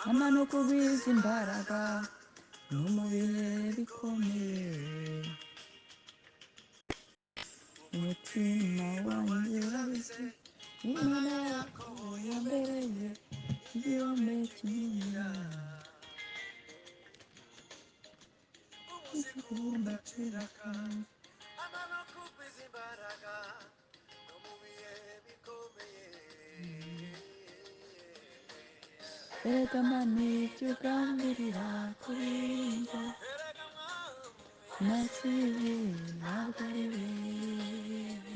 Amanuka ugwiza imbaraga no mu bihe bikomeye, umutima wanjye urabizi, Imana Yakobo yambereye igihome kinini. Erega Mana ibyo ugambirira kuri njye na kibi ntabwo ari bibi.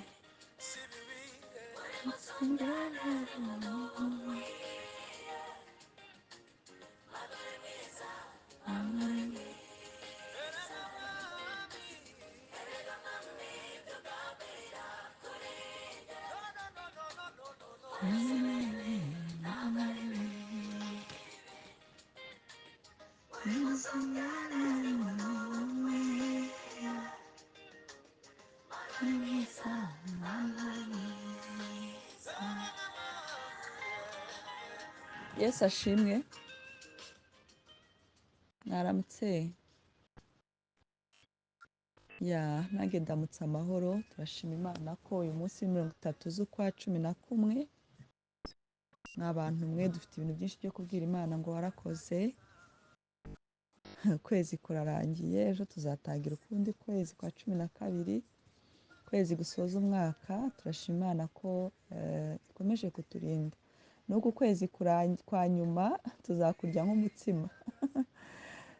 Yesu ashimwe. Mwaramutse ya nanjye ndamutse amahoro. Turashima Imana ko uyu munsi 30 z'ukwa 11 mwa bantu mwe dufite ibintu byinshi byo kubwira Imana ngo warakoze. Ukwezi kurarangiye, ejo tuzatangira ukundi kwezi kwa 12, ukwezi gusoza umwaka. Turashima Imana ko ikomeje kuturinda n'uku kwezi kwa nyuma tuzakurya nk'umutsima.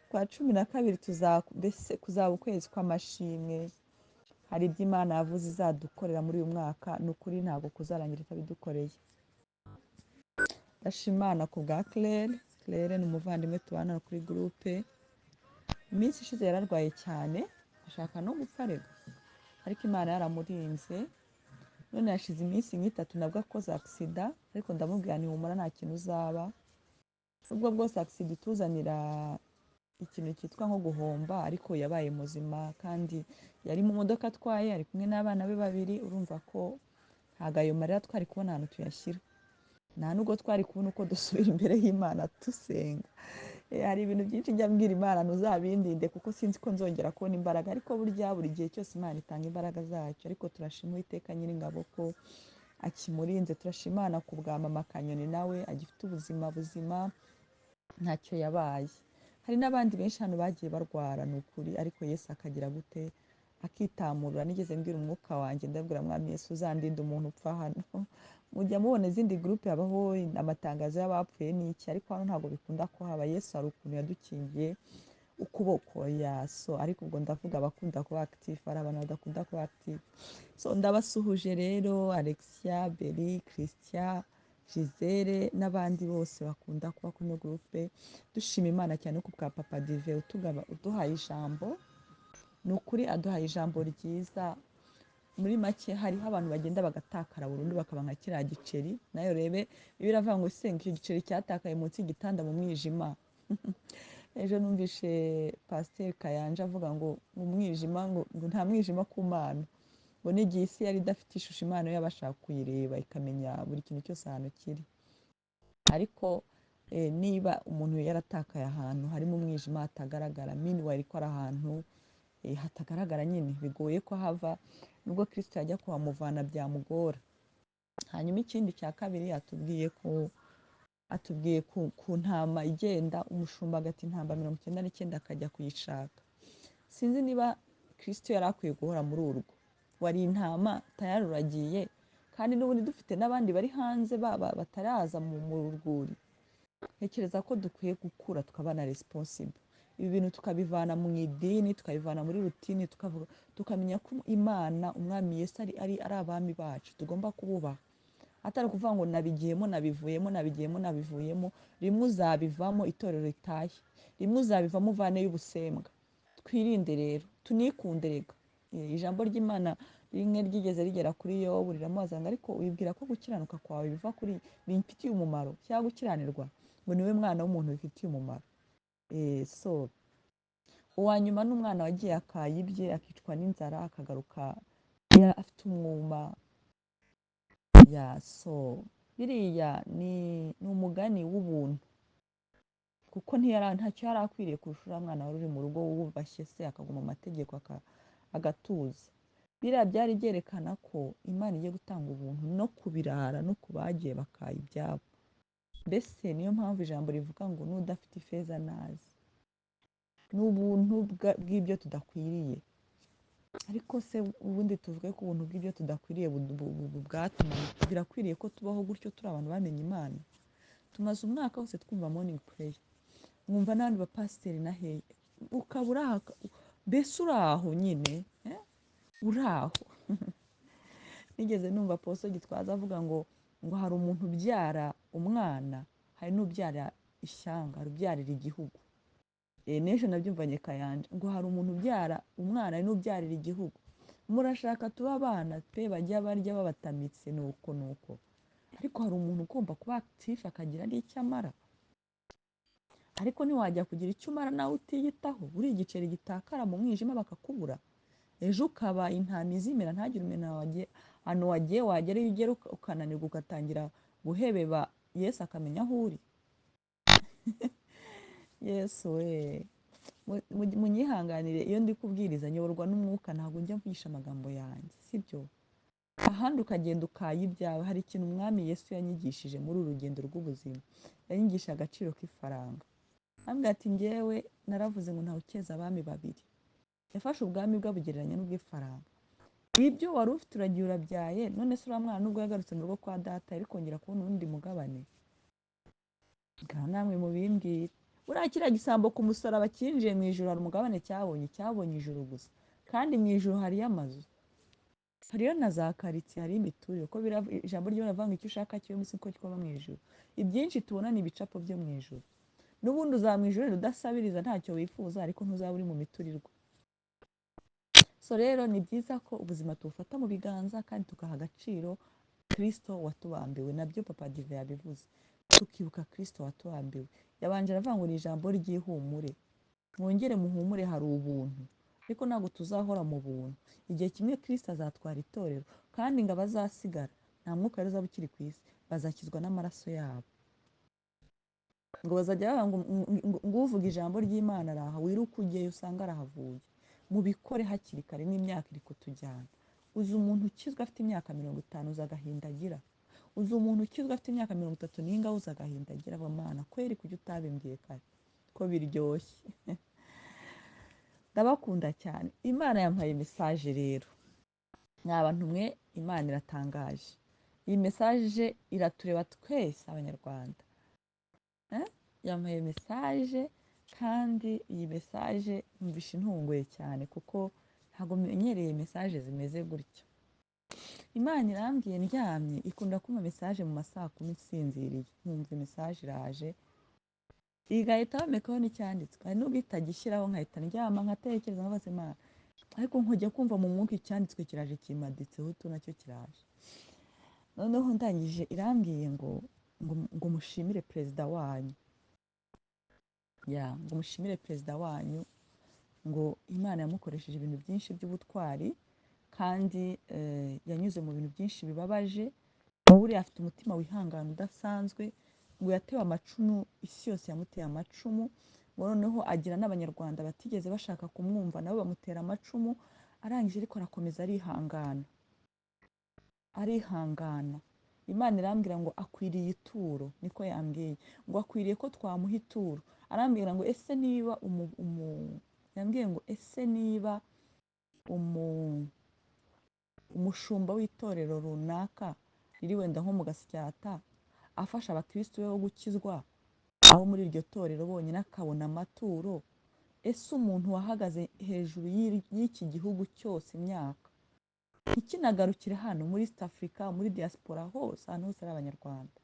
Kwa 12 mbese kuzaba ukwezi kw'amashimwe. Hari ibyo Imana yavuze izadukorera muri uyu mwaka, ni ukuri ntabwo kuzarangira itabidukoreye. Ndashima Imana ku bwa Claire. Claire ni umuvandimwe tubana kuri gurupe. Iminsi ishize yararwaye cyane ashaka no gupfa rega, ariko Imana yaramurinze. None hashize iminsi nk'itatu nabwo akoze agisida, ariko ndamubwira nti humura nta kintu uzaba. Ubwo bwose agisida ituzanira ikintu cyitwa nko guhomba, ariko yabaye muzima kandi yari mu modoka atwaye, ari kumwe n'abana be babiri. Urumva ko ntabwo ayo marira twari kubona ahantu tuyashyira, nta nubwo twari kubona uko dusubira imbere y'Imana dusenga. Hari ibintu byinshi njya mbwira Imana ntuzabindinde kuko sinzi ko nzongera kubona imbaraga, ariko burya buri gihe cyose Imana itanga imbaraga zacyo. Ariko turashima Uwiteka Nyiringabo ko akimurinze. Turashima Imana ku bwa mama Kanyoni, nawe agifite ubuzima buzima, ntacyo yabaye. Hari n'abandi benshi hano bagiye barwara ni ukuri, ariko Yesu akagira gute, akitamurura. Nigeze mbwira umwuka wanjye, ndabwira Mwami Yesu uzandinde umuntu upfa hano. Mujya mubona izindi gurupe habaho amatangazo y'abapfuye n'iki, ariko hano ntabwo bikunda ko haba. Yesu hari ukuntu yadukingiye ukuboko yaso, ariko ubwo ndavuga abakunda kuba active, hari abantu badakunda kuba active. So ndabasuhuje rero, Alexia, Beri, Christian, Gisele n'abandi bose bakunda kuba kuri ino gurupe. Dushima Imana cyane ku bwa Papa Dive uduhaye ijambo. Ni ukuri aduhaye ijambo ryiza. Muri make hariho abantu bagenda bagatakara burundu bakaba nka kiriya giceri. Nayo rebe biravuga ngo senga icyo giceri cyatakaye munsi y'igitanda mu mwijima. Ejo numvishe Pasiteri Kayanja avuga ngo mu mwijima, ngo nta mwijima ku Mana, ngo n'igihe isi yari idafite ishusho Imana yo yabasha kuyireba ikamenya buri kintu cyose ahantu kiri. Ariko niba umuntu yaratakaye ahantu harimo umwijima hatagaragara, meanwhile ko ari ahantu hatagaragara nyine bigoye ko hava, nubwo Kristo yajya kuhamuvana byamugora. Hanyuma ikindi cya kabiri atubwiye ku ntama igenda, umushumba agata intama 99 akajya kuyishaka. Sinzi niba Kristo yari akwiye guhora muri urwo, wari intama tayari uragiye, kandi n'ubundi dufite n'abandi bari hanze bataraza mu rwuri. Ntekereza ko dukwiye gukura tukaba na responsible, ibi bintu tukabivana mu idini, tukabivana muri rutini, tukamenya ko Imana Umwami Yesu ari abami bacu, tugomba kububaha. Atari ukuvuga ngo nabigiyemo nabivuyemo, nabigiyemo nabivuyemo. Rimwe uzabivamo itorero ritahe, rimwe uzabivamo uvaneyo ubusembwa. Twirinde rero, tunikunde rega. Ijambo ry'Imana rimwe ryigeze rigera kuri Yobu riramubaza ngo ariko wibwira ko gukiranuka kwawe biva kuri bimfitiye umumaro cyangwa gukiranirwa, ngo niwe mwana w'umuntu bifitiye umumaro. So Uwa nyuma ni umwana wagiye akaya ibye, akicwa n'inzara, akagaruka afite umwuma. Ya, so biriya ni umugani w'ubuntu, kuko ntacyo yari akwiriye kurusha uriya mwana wari uri mu rugo wubashye se, akaguma amategeko, agatuza. Biriya byari byerekana ko Imana igiye gutanga ubuntu no kubirara no ku bagiye bakaya ibyabo. Mbese niyo mpamvu ijambo rivuga ngo n'udafite ifeza naze. Ni ubuntu bw'ibyo tudakwiriye. Ariko se ubundi tuvuge ko ubuntu bw'ibyo tudakwiriye bwatuma birakwiriye ko tubaho gutyo turi abantu bamenye Imana? Tumaze umwaka wose twumva morning prayer, mwumva n'abandi bapasiteri na hehe, ukaba uri aho, mbese uri aho nyine, eh? Uri aho. Nigeze numva Apostle Gitwaza avuga ngo hari umuntu ubyara umwana, hari n'ubyara ishyanga, hari ubyarira igihugu. N'ejo nabyumvanye Kayanja ngo hari umuntu ubyara umwana, hari n'ubyarira igihugu. Murashaka tuba abana pe, bajya barya babatamitse nuko nuko, ariko hari umuntu ugomba kuba active akagira n'icyo amara. Ariko ntiwajya kugira icyo umara nawe utiyitaho, uri igiceri gitakara mu mwijima bakakubura, ejo ukaba intama izimira, ntagire umenya ahantu wagiye, wagera iyo ugera ukananirwa, ugatangira guhebeba, Yesu akamenya aho uri. Yesu we! Munyihanganire, iyo ndi kubwiriza nyoborwa n'umwuka, ntabwo njya mvugisha amagambo yanjye, sibyo? Ahandi ukagenda ukaya ibyawe. Hari ikintu Umwami Yesu yanyigishije muri uru rugendo rw'ubuzima, yanyigishije agaciro k'ifaranga. Ambwira ati njyewe naravuze ngo ntawe ukeza abami babiri. Yafashe ubwami bwe abugereranya n'ubw'ifaranga. Ibyo wari ufite uragiye urabyaye, none se uriya mwana nubwo yagarutse mu rugo kwa data yari kongera kubona uwundi mugabane? Ngaho namwe mubimbwire. Buriya kiriya gisambo ku musaraba cyinjiye mu ijuru, hari umugabane cyabonye? Cyabonye ijuru gusa, kandi mu ijuru hariyo amazu, hariyo na za karitsiye, hariyo imiturire. Kuko ijambo ry'Imana rivuga ngo icyo ushaka kibe munsi uko kiba mu ijuru. Ibyinshi tubona ni ibicapo byo mu ijuru. N'ubundi uzaba mu ijuru udasabiriza, ntacyo wifuza, ariko ntuzaba uri mu miturirwa. So rero ni byiza ko ubuzima tubufata mu biganza kandi tugaha agaciro Kristo watubambiwe. Nabyo Papa Dive yabivuze, tukibuka Kristo watubambiwe. Yabanje aravuga ngo ni ijambo ry'ihumure, mwongere muhumure, hari ubuntu. Ariko ntabwo tuzahora mu buntu. Igihe kimwe Kristo azatwara itorero, kandi ngo abazasigara, nta mwuka rero uzaba ukiri ku isi, bazakizwa n'amaraso yabo. Ngo bazajya bavuga ngo uvuga ijambo ry'Imana araha, wiruke ujyeyo usanga arahavuye. Mubikore hakiri kare, n'imyaka iri kutujyana. Uzi umuntu ukizwa afite imyaka 50, uzi agahinda agira? Uzi umuntu ukizwa afite imyaka 30 n'ingaho, uzi agahinda agira? Mana kweri, kujya utabimbwiye kare ko biryoshye. Ndabakunda cyane. Imana yampaye message rero, mwa bantu mwe, Imana iratangaje. Iyi message iratureba twese Abanyarwanda. Yampaye message, kandi iyi message numvishe intunguye cyane, kuko ntabwo menyereye message zimeze gutya. Imana irambwiye ndyamye, ikunda kumpa message mu masaha 10 nsinziriye, nkumva message iraje igahita yomekaho n'icyanditswe. Hari n'ubwo itagishyiraho, nkahita ndyama nkatekereza, nkabaza Imana, ariko nkajya kumva mu mwuka icyanditswe kiraje, kimaditseho utu nacyo kiraje. Noneho ndangije irambwiye ngo mushimire perezida wanyu, ya, ngo mushimire perezida wanyu, ngo Imana yamukoresheje ibintu byinshi by'ubutwari, kandi yanyuze mu bintu byinshi bibabaje. Buriya afite umutima wihangana udasanzwe. Ngo yatewe amacumu, isi yose yamuteye amacumu, ngo noneho agira n'Abanyarwanda batigeze bashaka kumwumva nabo bamutera amacumu. Arangije ariko arakomeza arihangana, arihangana. Imana irambwira ngo akwiriye ituro, niko yambwiye, ngo akwiriye ko twamuha ituro. Arambwira ngo ese niba umu, umu, yambwiye ngo ese niba umushumba w'itorero runaka riri wenda nko mu Gasyata afasha abakristo be bo gukizwa aho muri iryo torero bonyine akabona amaturo, ese umuntu wahagaze hejuru y'iki gihugu cyose imyaka, ntikinagarukire hano muri East Africa, muri diaspora hose, ahantu hose ari Abanyarwanda,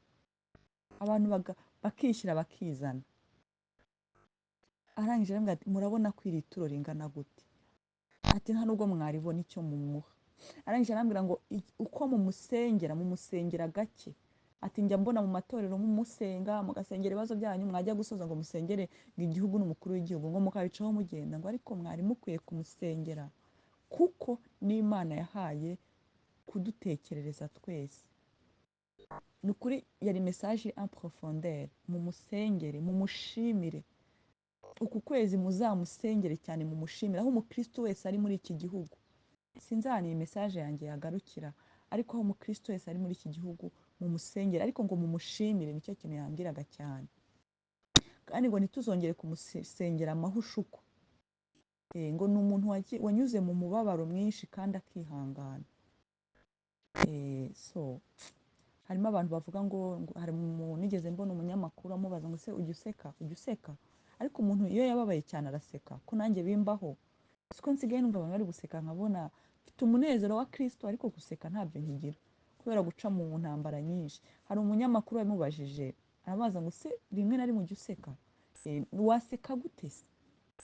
abantu bakishyira bakizana. Arangije arambwira ati murabona ko iri turo ringana gute? Ati nta nubwo mwaribona icyo mumuha. Arangije arambwira ngo uko mumusengera, mumusengera gake. Ati njya mbona mu matorero mumusenga, mugasengera ibibazo byanyu, mwajya gusoza ngo musengere ngo igihugu n'umukuru w'igihugu, ngo mukabicaho mugenda, ngo ariko mwari mukwiye kumusengera kuko n'Imana yahaye kudutekerereza twese. Ni ukuri yari message en profondeur. Mumusengere, mumushimire. Uku kwezi muzamusengere cyane, mumushimire aho umukristo wese ari muri iki gihugu. Sinzana iyi message yanjye yagarukira, ariko aho umukristo wese ari muri iki gihugu mumusengere, ariko ngo mumushimire, nicyo kintu yambwiraga cyane. Kandi ngo ntituzongere kumusengera amahushuko. Ngo ni umuntu wanyuze mu mubabaro mwinshi kandi akihangana. So harimo abantu bavuga ngo hari umuntu nigeze mbona umunyamakuru amubaza ngo se ujya useka, ujya useka? Ariko umuntu iyo yababaye cyane araseka, ko nanjye bimbaho. Siko nsigaye numva abantu bari guseka nkabona mfite umunezero wa Kristo, ariko guseka ntabyo nkigira kubera guca mu ntambara nyinshi. Hari umunyamakuru wamubajije arabaza ngo se rimwe na rimwe ujya useka? Waseka gute se?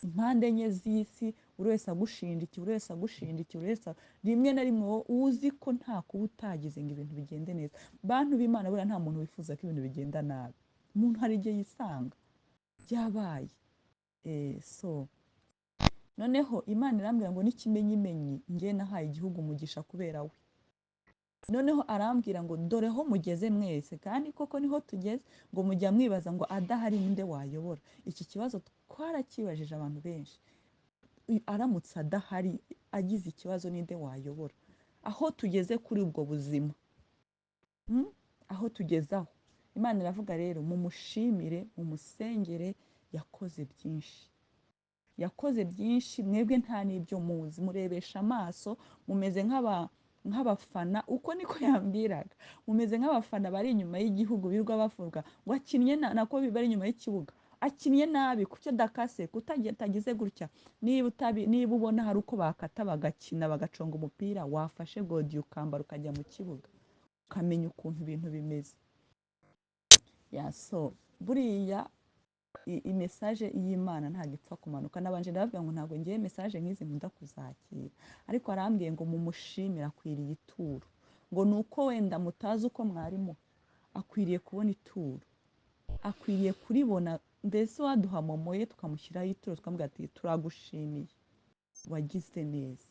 Impande enye z'isi, buri wese agushinja iki, buri wese agushinja iki, buri wese rimwe na rimwe wowe uzi ko nta kuba utagize ngo ibintu bigende neza. Bantu b'Imana, buriya nta muntu wifuza ko ibintu bigenda nabi. Umuntu hari igihe yisanga byabaye. So noneho Imana irambwira ngo n'ikimenyimenyi njye nahaye igihugu umugisha kubera we. Noneho arambwira ngo dore ho mugeze mwese, kandi koko niho tugeze, ngo mujya mwibaza ngo adahari ninde wayobora. Iki kibazo twarakibajije abantu benshi. Aramutse adahari agize ikibazo ninde wayobora? Aho tugeze kuri ubwo buzima, aho tugeze aho Imana iravuga rero mumushimire, mumusengere, yakoze byinshi, yakoze byinshi, mwebwe nta n'ibyo muzi, murebesha amaso, mumeze nk'abafana, uko niko yambwiraga, mumeze nk'abafana bari inyuma y'igihugu birirwa bavuga ngo akinnye nako bari inyuma y'ikibuga, akinnye nabi, kuki adakase, kutagize gutya. Niba ubona hari uko bakata bagakina bagaconga umupira, wafashe godiyo ukambara ukajya mu kibuga ukamenya ukuntu ibintu bimeze. So buriya message y'Imana ntabwo ipfa kumanuka. Nabanje ndababwira ngo ntabwo ngiye message nk'izi nkunda kuzakira, ariko arambwiye ngo mumushimire, akwiriye ituro. Ngo ni uko wenda mutazi uko mwarimu akwiriye kubona ituro, akwiriye kuribona. Mbese waduha momo ye tukamushyiraho ituro, tukamubwira ati turagushimiye, wagize neza.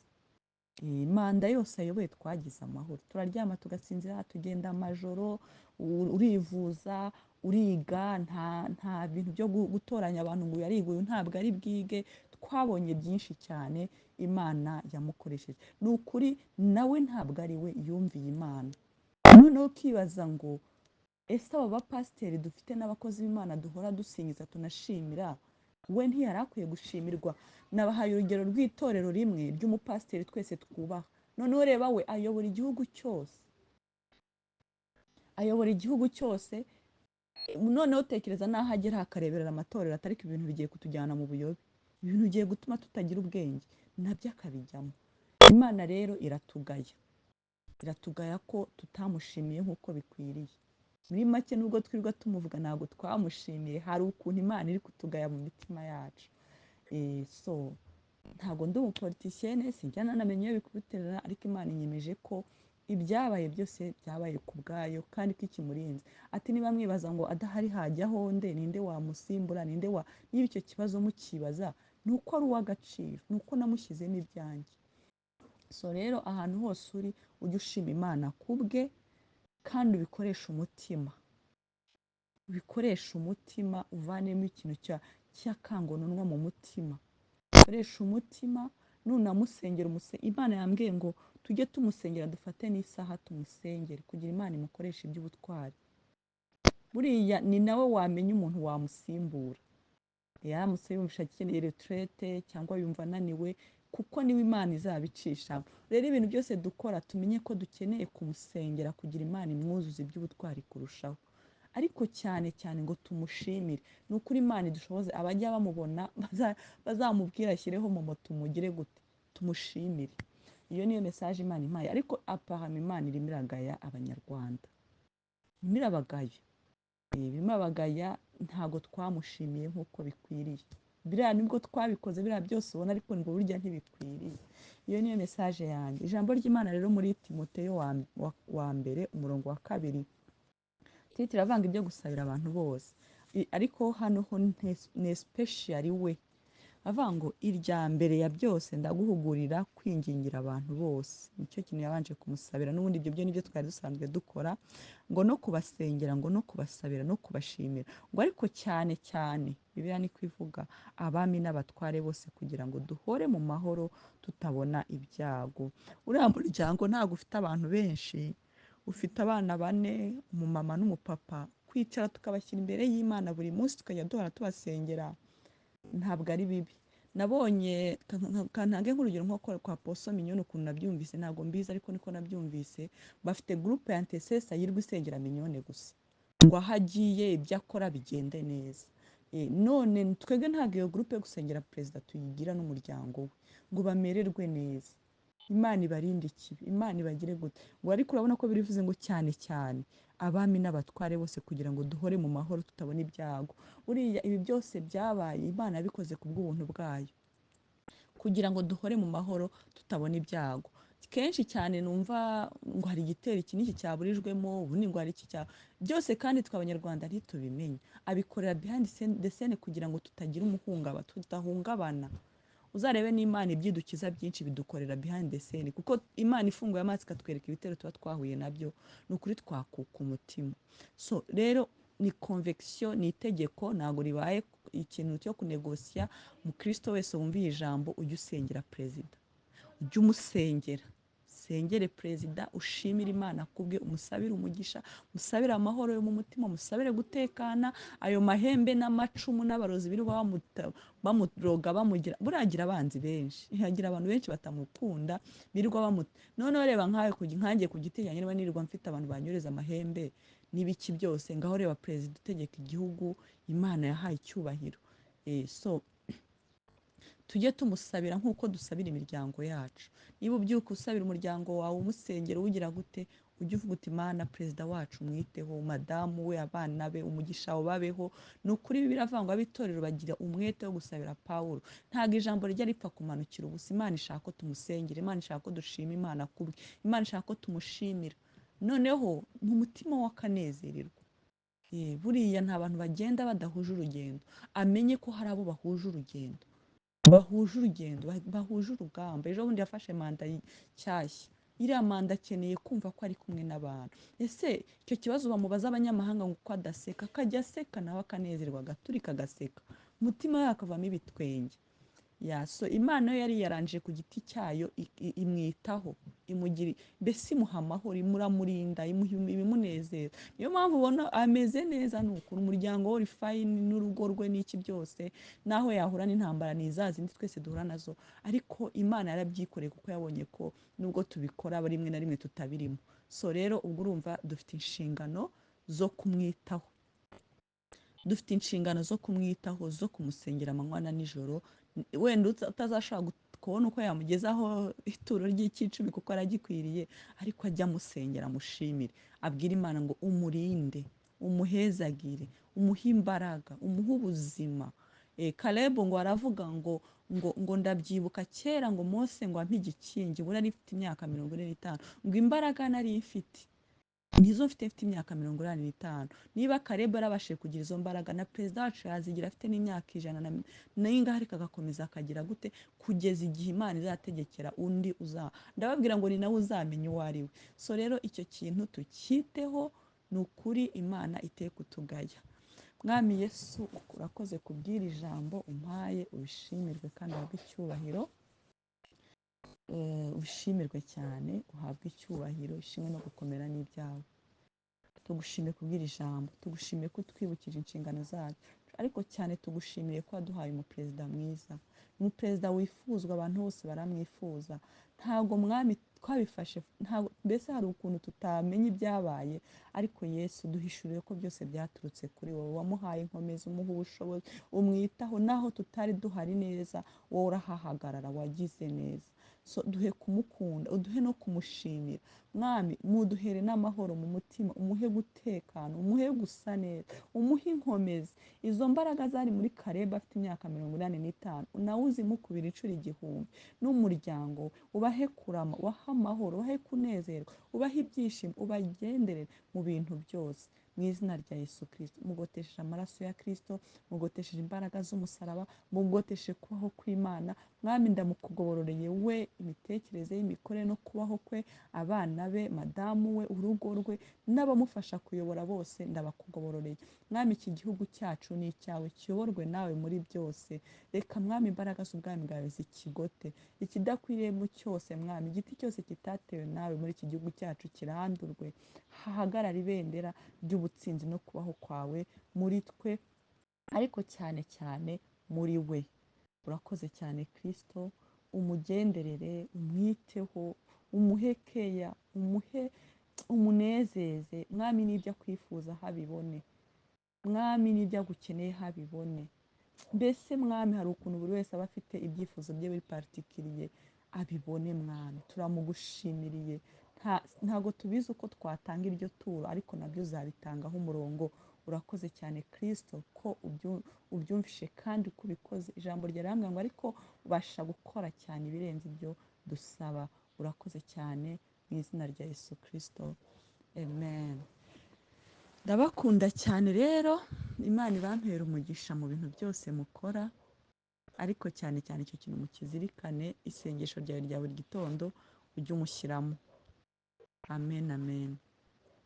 Manda yose ayoboye twagize amahoro, turaryama tugasinzira, tugenda amajoro, urivuza, uriga, nta bintu byo gutoranya abantu ngo uyu ariga uyu ntabwo ari bwige. Twabonye byinshi cyane Imana yamukoresheje. Ni ukuri nawe ntabwo ari we yumviye Imana. Noneho ukibaza ngo ese aba bapasiteri dufite n'abakozi b'Imana duhora dusingiza tunashimira, we ntiyari akwiye gushimirwa? Nabahaye urugero rw'itorero rimwe ry'umupasiteri twese twubaha. Noneho reba we ayobora igihugu cyose, ayobora igihugu cyose. Noneho tekereza n'aho agera hakareberera amatorero, atari ko ibintu bigiye kutujyana mu buyobe, ibintu bigiye gutuma tutagira ubwenge, nabyo akabijyamo. Imana rero iratugaya, iratugaya ko tutamushimiye nk'uko bikwiriye. Muri make nubwo twirirwa tumuvuga ntabwo twamushimiye, hari ukuntu Imana iri kutugaya mu mitima yacu. So ntabwo ndi umupolitisiyene, sinjya nanamenya iyo bikubiterera, ariko Imana inyemeje ko ibyabaye byose byabaye ku bwayo kandi ko ikimurinze. Ati niba mwibaza ngo adahari hajyaho nde, ninde wamusimbura, ninde wa, niba icyo kibazo mukibaza, ni uko ari uw'agaciro, ni uko namushyizemo ibyanjye. So rero ahantu hose uri ujye ushima Imana kubwe, kandi ubikoreshe umutima, ubikoreshe umutima, uvanemo ikintu cy'akangononwa mu mutima. Ukoreshe umutima, nunamusengera Imana yambwiye ngo tujye tumusengera, dufate n'isaha tumusengere kugira Imana imukoreshe iby'ubutwari. Buriya ni nawe wamenya umuntu wamusimbura, yaramutse yumva akeneye retraite cyangwa yumva ananiwe, kuko niwe Imana izabicishamo. Rero ibintu byose dukora tumenye ko dukeneye kumusengera kugira Imana imwuzuze iby'ubutwari kurushaho, ariko cyane cyane ngo tumushimire. Ni ukuri Imana idushoboze, abajya bamubona bazamubwira ashyireho momo, tumugire gute, tumushimire. Iyo niyo message Imana impaye. Ariko apahama Imana irimo iragaya Abanyarwanda, irimo irabagaya, irimo irabagaya, ntabwo twamushimiye nk'uko bikwiriye. Biriya nibwo twabikoze, biriya byose ubona, ariko ngo burya ntibikwiriye. Iyo niyo message yanjye. Ijambo ry'Imana rero muri Timoteyo wa mbere umurongo wa 2 Titre iravanga ibyo gusabira abantu bose, ariko hano ho ni especially we. Avuga ngo irya mbere ya byose ndaguhugurira kwingingira abantu bose. Nicyo kintu yabanje kumusabira, n'ubundi ibyo byo nibyo twari dusanzwe dukora, ngo no kubasengera, ngo no kubasabira, no kubashimira, ngo ariko cyane cyane Bibiliya niko ivuga, abami n'abatware bose, kugira ngo duhore mu mahoro tutabona ibyago. Uriya muryango ntabwo ufite abantu benshi, ufite abana 4, umumama n'umupapa. Kwicara tukabashyira imbere y'Imana buri munsi, tukajya duhora tubasengera, ntabwo ari bibi. Nabonye kantange nk'urugero nko kwa Poso Mignone, ukuntu nabyumvise, ntabwo mbizi ariko niko nabyumvise, bafite groupe ya intercessor yirirwa isengera Mignone gusa, ngo aho agiye ibyo akora bigende neza. None twebwe ntabwo iyo groupe yo gusengera perezida tuyigira n'umuryango we ngo bamererwe neza, Imana ibarinde ikibi, Imana ibagire gute. Ngo ariko urabona ko birivuze ngo cyane cyane abami n'abatware bose, kugira ngo duhore mu mahoro tutabona ibyago. Buriya ibi byose byabaye Imana yabikoze ku bw'ubuntu bwayo, kugira ngo duhore mu mahoro tutabona ibyago. Kenshi cyane numva ngo hari igitero iki n'iki cyaburijwemo, ubundi ngo hari iki cya byose, kandi twe Abanyarwanda ntitubimenye. Abikorera behind the scene kugira ngo tutagira umuhungaba, tudahungabana. Uzarebe n'Imana ibyidukiza byinshi bidukorera behind the scene, kuko Imana ifunguye amaso ikatwereka ibitero tuba twahuye nabyo, ni ukuri twakuka umutima. So rero ni conviction, ni itegeko, ntabwo ribaye ikintu cyo kunegosiya. Umukristo wese wumviye ijambo, ujye usengera perezida, ujye umusengera, sengere perezida, ushimire Imana kubwe, umusabire umugisha, umusabire amahoro yo mu mutima, umusabire gutekana. Ayo mahembe n'amacumu n'abarozi birirwa bamuroga, bamugira, buriya agira abanzi benshi, agira abantu benshi batamukunda, birirwa bamuta. Noneho reba nkawe nkanjye ku giti cyanjye, niba nirirwa mfite abantu banyureza amahembe n'ibiki byose, ngaho reba perezida utegeka igihugu Imana yahaye icyubahiro. So tujye tumusabira nk'uko dusabira imiryango yacu. Niba ubyuka usabira umuryango wawe, umusengera, uwugira gute, ujye uvuga uti Mana perezida wacu mwiteho, madamu we, abana be, umugisha wawe babeho. Ni ukuri biravangwa, ab'itorero bagira umwete wo gusabira Pawulo. Ntabwo ijambo rijya ripfa kumanukira ubusa. Imana ishaka ko tumusengera, Imana ishaka ko dushima Imana kubwe, Imana ishaka ko tumushimira. Noneho mu mutima we akanezererwa. Buriya nta bantu bagenda badahuje urugendo, amenye ko hari abo bahuje urugendo, bahuje urugendo, bahuje urugamba. Ejo bundi yafashe manda nshyashya, iriya manda akeneye kumva ko ari kumwe n'abantu. Ese icyo kibazo bamubaza abanyamahanga ngo uko adaseka, akajya aseka nawe akanezerwa, agaturika agaseka, umutima we hakavamo ibitwenge. So Imana yo yari yaranje ku giti cyayo, imwitaho, imugira mbese imuha amahoro, imuramurinda, imuha ibimunezeza. Niyo mpamvu ubona ameze neza, ni ukuri umuryango we uri fine, n'urugo rwe n'iki byose, naho yahura n'intambara ni za zindi twese duhura nazo, ariko Imana yarabyikoreye kuko yabonye ko nubwo tubikora rimwe na rimwe tutabirimo. So rero ubwo urumva dufite inshingano zo kumwitaho, dufite inshingano zo kumwitaho, zo kumusengera amanywa na nijoro. Wenda utazashobora kubona uko yamugezaho ituro ry'icumi kuko aragikwiriye, ariko ajya amusengera, amushimire, abwire Imana ngo umurinde, umuhezagire, umuhe imbaraga, umuhe ubuzima. Caleb ngo aravuga ngo ndabyibuka kera ngo Mose ngo ampe igikingi, ngo nari mfite imyaka 45, ngo imbaraga nari mfite nizo mfite imyaka 85. Niba Caleb yarabashije kugira izo mbaraga, na perezida wacu yazigira afite n'imyaka 100 n'ingahe, ariko agakomeza akagira gute kugeza igihe Imana izategekera undi uza. Ndababwira ngo ni nawe uzamenya uwo ari we. So rero icyo kintu tukiteho, ni ukuri Imana iteye kutugaya. Mwami Yesu, urakoze kubwira ijambo umpaye, ubishimirwe kandi uhabwe icyubahiro. Ubishimirwe cyane, uhabwe icyubahiro, ishimwe no gukomera n'ibyawe. Tugushimiye kubwira ijambo, tugushimiye ko utwibukije inshingano zacu, ariko cyane tugushimiye ko waduhaye umuperezida mwiza, umuperezida wifuzwa, abantu bose baramwifuza. Ntabwo Mwami twabifashe, ntabwo, mbese hari ukuntu tutamenya ibyabaye, ariko Yesu duhishuriye ko byose byaturutse kuri wowe. Wamuhaye inkomezi, umuha ubushobozi, umwitaho, naho tutari duhari neza, wowe urahahagarara, wagize neza. So duhe kumukunda, uduhe no kumushimira. Mwami, muduhere n'amahoro mu mutima, umuhe gutekana, umuhe gusa neza, umuhe inkomezi. Izo mbaraga zari muri Caleb afite imyaka 85, nawe uzimukubira inshuro 1000, n'umuryango we, ubahe kurama, ubahe amahoro, ubahe kunezerwa, ubahe ibyishimo, ubagenderere mu bintu byose. Mu izina rya Yesu Kirisito, mugotesheje amaraso ya Kirisito, mugotesheje imbaraga z'umusaraba, mugotesheje kubaho kw'Imana. Mwami, ndamukugobororeye we, imitekerereze y'imikorere no kubaho kwe, abana be, madamu we, urugo rwe n'abamufasha kuyobora bose, ndabakugobororeye. Mwami, iki gihugu cyacu ni icyawe, kiyoborwe nawe muri byose. Reka Mwami imbaraga z'ubwami bwawe zikigote, ikidakwiriyemo cyose Mwami, igiti cyose kitatewe nawe muri iki gihugu cyacu kirandurwe, hahagarare ibendera ry'ubutsinzi no kubaho kwawe muri twe, ariko cyane cyane muri we. Urakoze cyane Kristo, umugenderere, umwiteho, umuhe keya, umuhe umunezeze. Mwami, n'ibyo akwifuza habibone, Mwami, n'ibyo agukeneye habibone. Mbese Mwami, hari ukuntu buri wese aba afite ibyifuzo bye biri particulier, abibone Mwami. Turamugushimiriye. Ntago tubizi uko twatanga iryo turo, ariko nabyo uzabitangaho umurongo. Urakoze cyane Kristo ko ubyumvishe kandi ko ubikoze. Ijambo ryawe rirambwira ngo ariko ubasha gukora cyane ibirenze ibyo dusaba. Urakoze cyane mu izina rya Yesu Kristo, amen. Ndabakunda cyane rero, Imana ibampere umugisha mu bintu byose mukora, ariko cyane cyane icyo kintu mukizirikane, isengesho ryawe rya buri gitondo ujye umushyiramo. Amen, amen.